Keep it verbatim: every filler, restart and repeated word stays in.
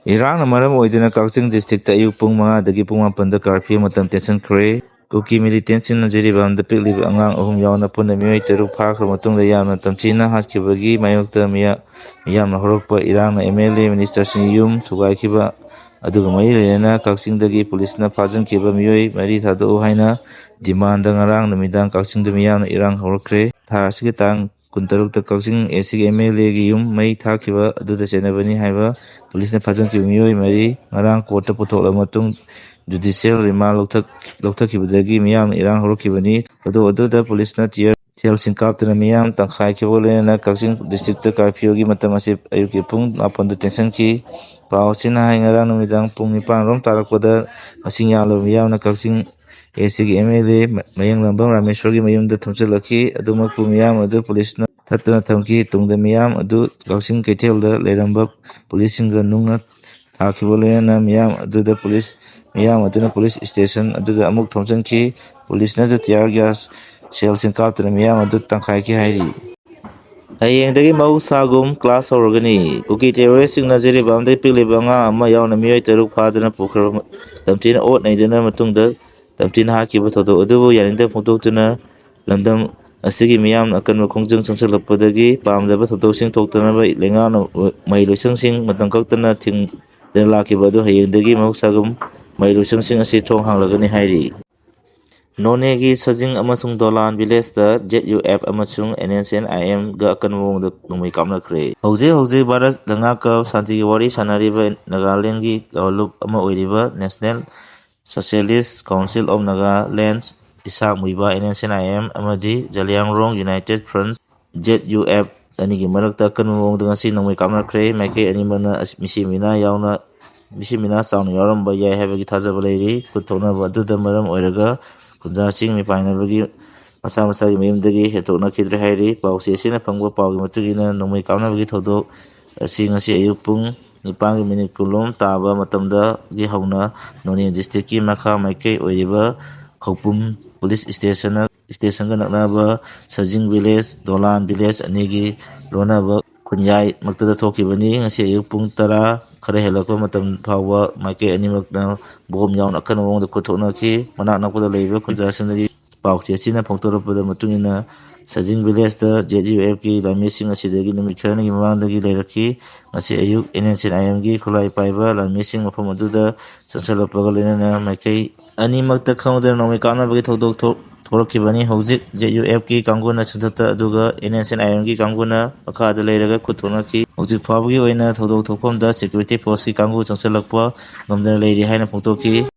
ꯏꯔꯥꯡꯅ ꯃꯔꯝ ꯑꯣꯏꯗꯨꯅ ꯀꯛꯆꯤꯡ ꯗꯤꯁꯇ꯭ꯔꯤꯛꯇ ꯑꯌꯨꯛ ꯄꯨꯡ ꯃꯉꯥꯗꯒꯤ ꯄꯨꯡ ꯃꯥꯄꯟꯗ ꯀꯥꯔꯐ꯭ꯌꯨ ꯃꯇꯝ ꯇꯦꯟꯁꯤꯟꯈ꯭ꯔꯦ꯫ ꯀꯨꯀꯤ ꯃꯤꯂꯤꯇꯦꯟꯁꯤꯡꯅ ꯖꯤꯔꯤꯕꯥꯝꯗ ꯄꯤꯛꯂꯤꯕ ꯑꯉꯥꯡ ꯑꯍꯨꯝ ꯌꯥꯎꯅ ꯄꯨꯟꯅ ꯃꯤꯑꯣꯏ ꯇꯔꯨꯛ ꯐꯥꯈ꯭ꯔꯕ ꯃꯇꯨꯡꯗ ꯌꯥꯝꯅ ꯇꯝꯊꯤꯅ ꯍꯥꯠꯈꯤꯕꯒꯤ ꯃꯥꯌꯣꯛꯇ ꯃꯤꯌꯥ-, ꯃꯤꯌꯥꯝꯅ ꯍꯧꯔꯛꯄ ꯏꯔꯥꯡꯅ ꯑꯦꯝ ꯑꯦꯜ ꯑꯦ ꯃꯤꯅꯤꯁꯇꯔꯁꯤꯡꯒꯤ ꯌꯨꯝ ꯊꯨꯒꯥꯏꯈꯤꯕ ꯑꯗꯨꯒ ꯃꯔꯤ ꯂꯩꯅꯅ ꯀꯛꯆꯤꯡꯗꯒꯤ ꯄꯨꯂꯤꯁꯅ ꯐꯥꯖꯤꯟꯈꯤꯕ ꯃꯤꯑꯣꯏ ꯃꯔꯤ ꯊꯥꯗꯣꯛꯎ ꯍꯥꯏꯅ ꯗꯤꯃꯥꯟꯗ ꯉꯔꯥꯡ ꯅꯨꯃꯤꯗꯥꯡ ꯀꯛꯆꯤꯡꯗ ꯃꯤꯌꯥꯝꯅ ꯏꯔꯥꯡ ꯍꯧꯔꯛꯈ꯭ꯔꯦ꯫ ꯊꯥ ꯑꯁꯤꯒꯤ ꯇꯥꯡ ꯀꯨꯟꯇꯔꯨꯛꯇ ꯀꯛꯆꯤꯡ ꯑꯦ ꯁꯤꯒꯤ ꯑꯦꯝ ꯑꯦꯜ ꯑꯦꯒꯤ ꯌꯨꯝ ꯃꯩ ꯊꯥꯈꯤꯕ ꯑꯗꯨꯗ ꯆꯦꯟꯅꯕꯅꯤ ꯍꯥꯏꯕ ꯄꯨꯂꯤꯁꯅ ꯐꯥꯖꯤꯟꯈꯤꯕ ꯃꯤꯑꯣꯏ ꯃꯔꯤ ꯉꯔꯥꯡ ꯀꯣꯔꯠꯇ ꯄꯨꯊꯣꯛꯂꯕ ꯃꯇꯨꯡ ꯖꯨꯗꯤꯁꯤꯌꯦꯜ ꯔꯤꯃꯥꯟ ꯂꯧꯊꯛ-, ꯂꯧꯊꯈꯤꯕꯗꯒꯤ ꯃꯤꯌꯥꯝꯅ ꯏꯔꯥꯡ ꯍꯧꯔꯛꯈꯤꯕꯅꯤ꯫ ꯊꯧꯗꯣꯛ ꯑꯗꯨꯗ ꯄꯨꯂꯤꯁꯅ ꯇꯤꯌꯔ ꯁꯦꯜꯁꯤꯡ ꯀꯥꯞꯇꯨꯅ ꯃꯤꯌꯥꯝ ꯇꯪꯈꯥꯏꯈꯤꯕ ꯂꯣꯏꯅꯅ ꯀꯛꯆꯤꯡ ꯗꯤꯁꯇ꯭ꯔꯤꯛꯇ ꯀꯥꯔꯐ꯭ꯌꯨꯒꯤ ꯃꯇꯝ ꯑꯁꯤ ꯑꯌꯨꯛꯀꯤ ꯄꯨꯡ ꯃꯥꯄꯟꯗ ꯇꯦꯟꯁꯤꯟꯈꯤ꯫ ꯄꯥꯎ ꯑꯁꯤꯅ ꯍꯥꯏ ꯉꯔꯥꯡ ꯅꯨꯃꯤꯗꯥꯡ ꯄꯨꯡ ꯅꯤꯄꯥꯟ ꯔꯣꯝ ꯇꯥꯔꯛꯄꯗ ꯃꯁꯤꯡ ꯌꯥꯝꯂꯕ ꯃꯤꯌꯥꯝꯅ ꯀꯛꯆꯤꯡ ꯑꯦ ꯁꯤꯒꯤ ꯑꯦꯝ ꯑꯦꯜ ꯑꯦ ꯃꯌꯥꯡꯂꯥꯡꯕꯝ ꯔꯥꯃꯦꯁꯣꯔꯒꯤ ꯃꯌꯨꯝꯗ ꯊꯣꯝꯖꯤꯜꯂꯛꯈꯤ꯫ ꯑꯗꯨꯃꯛꯄꯨ ꯃꯤꯌꯥꯝ ꯑꯗꯨ ꯄꯨꯂꯤꯁꯅ ꯊꯠꯇꯨꯅ ꯊꯝꯈꯤ꯫ ꯇꯨꯡꯗ ꯃꯤꯌꯥꯝ ꯑꯗꯨ ꯀꯛꯆꯤꯡ ꯀꯩꯊꯦꯜꯗ ꯂꯩꯔꯝꯕ ꯄꯨꯂꯤꯁꯁꯤꯡꯒ ꯅꯨꯡꯅ ꯊꯥꯈꯤꯕ ꯂꯣꯏꯅꯅ ꯃꯤꯌꯥꯝ ꯑꯗꯨꯗ ꯄꯨꯂꯤꯁ, ꯃꯤꯌꯥꯝ ꯑꯗꯨꯅ ꯄꯨꯂꯤꯁ ꯁ꯭ꯇꯦꯁꯟ ꯑꯗꯨꯗ ꯑꯃꯨꯛ ꯊꯣꯝꯖꯤꯟꯈꯤ꯫ ꯄꯨꯂꯤꯁꯅꯁꯨ ꯇꯤꯌꯥꯔ ꯒ꯭ꯌꯥꯁ ꯁꯦꯜꯁꯤꯡ ꯀꯥꯞꯇꯨꯅ ꯃꯤꯌꯥꯝ ꯑꯗꯨ ꯇꯪꯈꯥꯏꯈꯤ ꯍꯥꯏꯔꯤ꯫ ꯍꯌꯦꯡꯗꯒꯤ ꯃꯍꯧꯁꯥꯒꯨꯝ ꯀ꯭ꯂꯥꯁ ꯍꯧꯔꯒꯅꯤ꯫ ꯀꯨꯀꯤ ꯇꯦꯔꯣꯔꯤꯁꯁꯤꯡꯅ ꯖꯤꯔꯤꯕꯥꯝꯗꯒꯤ ꯄꯤꯛꯂꯤꯕ ꯑꯉꯥꯡ ꯑꯃ ꯌꯥꯎꯅ ꯃꯤꯑꯣꯏ ꯇꯔꯨꯛ ꯐꯥꯗꯨꯅ ꯄꯨꯈ꯭ꯔꯕ ꯇꯝꯊꯤꯅ ꯑꯣꯠ ꯅꯩꯗꯨꯅ ꯃꯇꯨꯡꯗ ꯇꯝꯊꯤꯅ ꯍꯥꯠꯈꯤꯕ ꯊꯧꯗꯣꯛ ꯑꯗꯨꯕꯨ ꯌꯥꯅꯤꯡꯗꯕ ꯐꯣꯡꯗꯣꯛꯇꯨꯅ ꯂꯝꯗꯝ ꯑꯁꯤꯒꯤ ꯃꯤꯌꯥꯝꯅ ꯑꯀꯟꯕ ꯈꯣꯡꯖꯪ ꯆꯪꯁꯤꯜꯂꯛꯄꯗꯒꯤ ꯄꯥꯝꯗꯕ ꯊꯧꯗꯣꯛꯁꯤꯡ ꯊꯣꯛꯇꯅꯕ ꯂꯩꯉꯥꯛꯅ ꯃꯍꯩ ꯂꯣꯏꯁꯪꯁꯤꯡ ꯃꯇꯝ ꯀꯛꯇꯅ ꯊꯤꯡꯗꯨꯅ ꯂꯥꯛꯈꯤꯕ ꯑꯗꯨ ꯍꯌꯦꯡꯗꯒꯤ ꯃꯍꯧꯁꯥꯒꯨꯝ ꯃꯍꯩ ꯂꯣꯏꯁꯪꯁꯤꯡ ꯑꯁꯤ ꯊꯣꯡ ꯍꯥꯡꯂꯒꯅꯤ ꯍꯥꯏꯔꯤ꯫ ꯅꯣꯅꯦꯒꯤ ꯁꯖꯤꯡ ꯑꯃꯁꯨꯡ ꯗꯣꯂꯥꯟ ꯚꯤꯂꯦꯖꯇ ꯖꯦꯠ ꯌꯨ ꯑꯦꯐ ꯑꯃꯁꯨꯡ ꯑꯦꯟ ꯑꯦꯁ ꯑꯦꯟ ꯑꯥꯏ ꯑꯦꯝꯒ ꯑꯀꯟꯕ ꯃꯑꯣꯡꯗ ꯅꯣꯡꯃꯩ ꯀꯥꯞꯅꯈ꯭ꯔꯦ꯫ ꯍꯧꯖꯤꯛ ꯍꯧꯖꯤꯛ ꯚꯥꯔꯠ ꯂꯩꯉꯥꯛꯀ ꯁꯥꯟꯇꯤꯒꯤ ꯋꯥꯔꯤ ꯁꯥꯟꯅꯔꯤꯕ ꯅꯥꯒꯥꯂꯦꯟꯒꯤ ꯀꯥꯡꯂꯨꯞ ꯑꯃ ꯑꯣꯏꯔꯤꯕ national socialist council of Nagaland, Isak Muivah N S N I M ꯑꯃꯗꯤ Zeliangrong united front, Z U F, ꯑꯅꯤꯒꯤ ꯃꯔꯛꯇ ꯑꯀꯟꯕ ꯃꯑꯣꯡꯗ ꯉꯁꯤ ꯅꯣꯡꯃꯩ ꯀꯥꯞꯅꯈ꯭ꯔꯦ꯫ ꯃꯥꯏꯀꯩ ꯑꯅꯤꯃꯛꯅ ꯑꯁ-, ꯃꯤꯁꯤ ꯃꯤꯅꯥ ꯌꯥꯎꯅ, ꯃꯤꯁꯤ ꯃꯤꯅꯥ ꯆꯥꯎꯅ ꯌꯥꯎꯔꯝꯕ ꯌꯥꯏ ꯍꯥꯏꯕꯒꯤ ꯊꯥꯖꯕ ꯂꯩꯔꯤ꯫ ꯈꯨꯠ ꯊꯣꯛꯅꯕ ꯑꯗꯨꯗ ꯃꯔꯝ ꯑꯣꯏꯔꯒ ꯈꯨꯟꯖꯥꯁꯤꯡ ꯃꯤꯄꯥꯏꯅꯕꯒꯤ ꯃꯁꯥ ꯃꯁꯥꯒꯤ ꯃꯌꯨꯝꯗꯒꯤ ꯍꯦꯟꯗꯣꯛꯅꯈꯤꯗ꯭ꯔꯦ ꯍꯥꯏꯔꯤ꯫ ꯄꯥꯎꯆꯦ ꯑꯁꯤꯅ ꯐꯪꯕ ꯄꯥꯎꯒꯤ ꯃꯇꯨꯡ ꯏꯟꯅ ꯅꯣꯡꯃꯩ ꯀꯥꯞꯅꯕꯒꯤ ꯊꯧꯗꯣꯛ ꯑꯁꯤ ꯉꯁꯤ ꯑꯌꯨꯛ ꯄꯨꯡ ꯅꯤꯄꯥꯟꯒꯤ ꯃꯤꯅꯤꯠ ꯀꯨꯟꯂꯣꯝ ꯇꯥꯕ ꯃꯇꯝꯗꯒꯤ ꯍꯧꯅ ꯅꯣꯅꯦ ꯗꯤꯁꯇ꯭ꯔꯤꯛꯀꯤ ꯃꯈꯥ ꯃꯥꯏꯀꯩ ꯑꯣꯏꯔꯤꯕ ꯈꯧꯄꯨꯝ ꯄꯨꯂꯤꯁ ꯏꯁꯇꯦꯁꯟꯅ, ꯏꯁꯇꯦꯁꯟꯒ ꯅꯛꯅꯕ ꯁꯖꯤꯡ ꯚꯤꯂꯦꯖ, ꯗꯣꯂꯥꯟ ꯚꯤꯂꯦꯖ ꯑꯅꯤꯒꯤ ꯂꯣꯟꯅꯕ ꯈꯨꯟꯌꯥꯏꯃꯛꯇꯗ ꯊꯣꯛꯈꯤꯕꯅꯤ꯫ ꯉꯁꯤ ꯑꯌꯨꯛ ꯄꯨꯡ ꯇꯔꯥ ꯈꯔ ꯍꯦꯜꯂꯛꯄ ꯃꯇꯝ ꯐꯥꯎꯕ ꯃꯥꯏꯀꯩ ꯑꯅꯤꯃꯛꯅ ꯕꯣꯝ ꯌꯥꯎꯅ ꯑꯀꯟꯕ ꯃꯑꯣꯡꯗ ꯈꯨꯠꯊꯣꯛꯅꯈꯤ꯫ ꯃꯅꯥꯛ ꯅꯛꯄꯗ ꯂꯩꯔꯤꯕ ꯈꯨꯟꯖꯥꯁꯤꯡꯗꯒꯤ ꯄꯥꯎꯆꯦꯁꯤꯡꯅ ꯐꯣꯡꯗꯣꯔꯛꯄꯗ ꯃꯇꯨꯡ ꯏꯟꯅ, ꯁꯖꯤꯡ ꯚꯤꯂꯦꯖꯇ ꯖꯦꯠ ꯌꯨ ꯑꯦꯐꯀꯤ ꯂꯥꯟꯃꯤꯁꯤꯡ ꯑꯁꯤꯗꯒꯤ ꯅꯨꯃꯤꯠ ꯈꯔꯅꯤꯒꯤ ꯃꯃꯥꯡꯗꯒꯤ ꯂꯩꯔꯛꯈꯤ꯫ ꯉꯁꯤ ꯑꯌꯨꯛ ꯑꯦꯟ ꯑꯦꯟ ꯁꯤ ꯑꯥꯏ ꯑꯦꯝꯒꯤ ꯈꯨꯠꯂꯥꯏ ꯄꯥꯏꯕ ꯂꯥꯟꯃꯤꯁꯤꯡ ꯃꯐꯝ ꯑꯗꯨꯗ ꯆꯪꯁꯤꯜꯂꯛꯄꯒ ꯂꯣꯏꯅꯅ ꯃꯥꯏꯀꯩ ꯑꯅꯤꯃꯛꯇ ꯈꯪꯍꯧꯗꯅ ꯅꯣꯡꯃꯩ ꯀꯥꯞꯅꯕꯒꯤ ꯊꯧꯗꯣꯛ ꯊꯣꯛ-, ꯊꯣꯛꯂꯛꯈꯤꯕꯅꯤ꯫ ꯍꯧꯖꯤꯛ ꯖꯦꯠ ꯌꯨ ꯑꯦꯐꯀꯤ ꯀꯥꯡꯕꯨꯅ ꯆꯤꯡꯊꯠꯇ, ꯑꯗꯨꯒ ꯑꯦꯟ ꯑꯦꯟ ꯁꯤ ꯑꯥꯏ ꯑꯦꯝꯒꯤ ꯀꯥꯡꯕꯨꯅ ꯃꯈꯥꯗ ꯂꯩꯔꯒ ꯈꯨꯠ ꯊꯣꯛꯅꯈꯤ꯫ ꯍꯧꯖꯤꯛ ꯐꯥꯎꯕꯒꯤ ꯑꯣꯏꯅ ꯊꯧꯗꯣꯛ ꯊꯣꯛꯐꯝꯗ ꯁꯦꯀ꯭ꯌꯨꯔꯤꯇꯤ ꯐꯣꯔꯁꯀꯤ ꯀꯥꯡꯕꯨ ꯆꯪꯁꯤꯜꯂꯛꯄ ꯉꯝꯗꯅ ꯂꯩꯔꯤ ꯍꯥꯏꯅ ꯐꯣꯡꯗꯣꯛꯈꯤ꯫